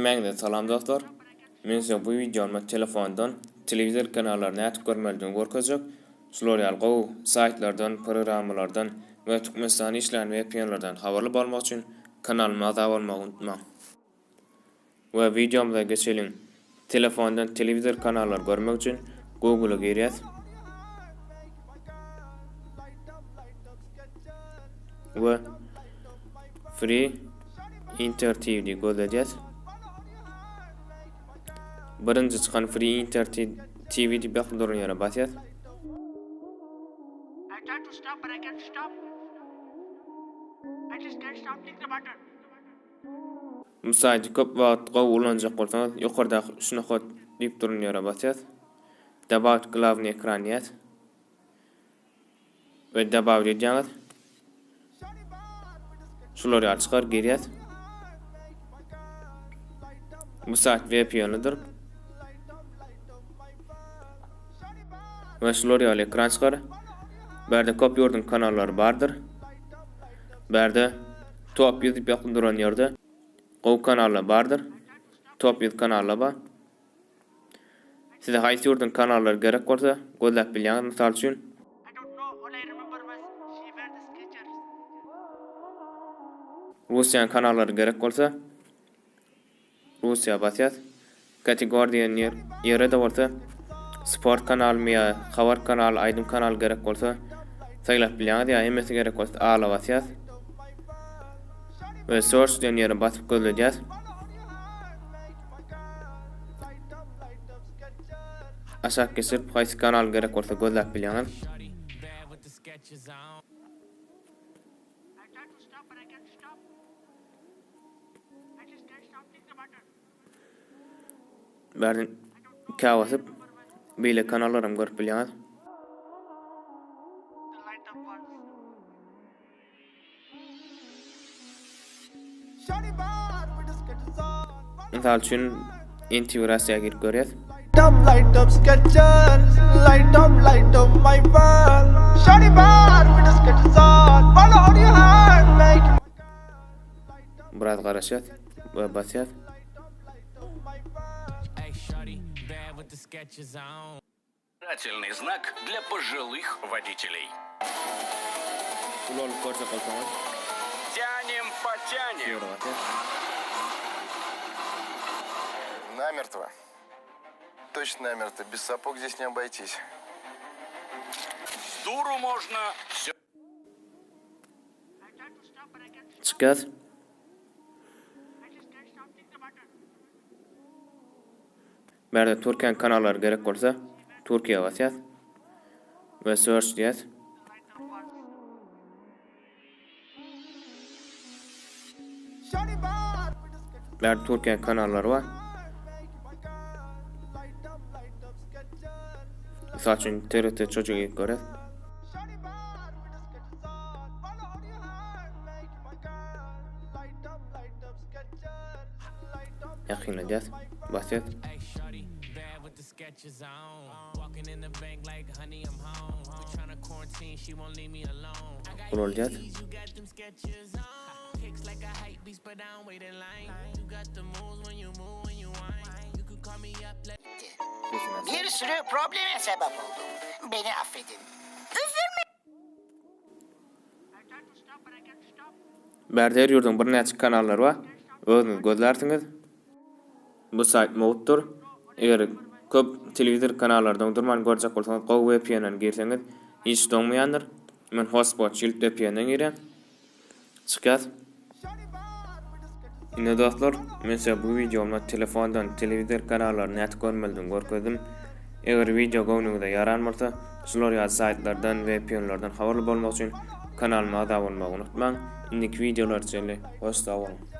Hemmäňize salam dostlar. Men size bu wideomda telefondan telewizor kanallaryny nädip görmelidigini görkezjek. Şular ýaly gowy saýtlardan, programmalardan we Türkmenistanda işleýän VPN-lerden habarly bolmak üçin kanalyma agza bolmagy unutmaň. We wideomyza geçeliň. Telefondan telewizor kanallary görmek üçin Google-a girýäs. We Free Inter TV diýip gözledýäs. Birinji çykan Free Inter TV diýip ýazyp duran ýere basýas. I try to stop but I can't stop. I just can't stop click the button. Bu saýty köp wagt gowy ulanjak bolsaňyz ýokardaky üç nokat diýip duran ýere basýas. Добавить glawnyý ekran diýýäs. We добавить edýäňiz. Şular ýaly çykar girýäs. Bu saýt VPN-lidir. We şular ýaly ekran çykar. Bärde köp ýurduň kanallary bardyr. Bärde top 100 diýip ýazyp duran ýerde gowy kanallar bardyr. Top 100 kanallar bar. Size haýsy ýurduň kanallary gerek bolsa gözläp bilýäňiz mysal üçin. Russiýanyň kanallary gerek bolsa Russiýa basýas. Kategoriýa diýen ýer ýere-de bolsa sport kanalymy ýa habar kanaly, aýdym kanaly gerek bolsa saýlap bilýäňiz ýa hemmesi gerek bolsa ala basýas. We search diýen ýere basyp gözledýäs. Aşak geçirip haýsy kanal gerek bolsa gözläp bilýäňiz. Bärden ikä basyp beýleki kanallaram görüp bilýäňiz. Mysal üçin NTV Russiýa girip görýäs. Biraz garaşýas we basýas. Otricательный знак для пожилых водителей. Ulalyp görjek bolsaňyz. Тянем, потянем. Ýere basýas. Намертво. Точно намертво. Без сапог здесь не обойтись. С дуру можно все. Çykýas. Bärde Türkiýäniň kanallary gerek bolsa Türkiýä basýas we search diýýäs. Bärde Türkiýäniň kanallary bar. Mysal üçin TRT Çocuk girip görýäs. Ýakynladýas. Basýas. Ulalýas. Bir sürü probleme sebep oldum. Beni affedin. Bärde her ýurduň birnäçe kanallary bar. Özüňiz gözlärsiňiz. Bu saýt mugtdur. Eger köp telewizor kanallary doňdurman görjek bolsaňyz gowy VPN-den girseňiz hiç doňmaýandyr. Men Hotspot Shield VPN-den girýän. Çykýas. Ine dostlar, men size bu wideomda telefondan telewizor kanallaryny nädip görmelidigini görkezdim. Eger wideo göwnüňize ýaran bolsa, şular ýaly saýtlardan, VPN-lerden habarly bolmak üçin kanalyma agza bolmagy unutmaň. Indiki wideolara çenli hoş sag boluň.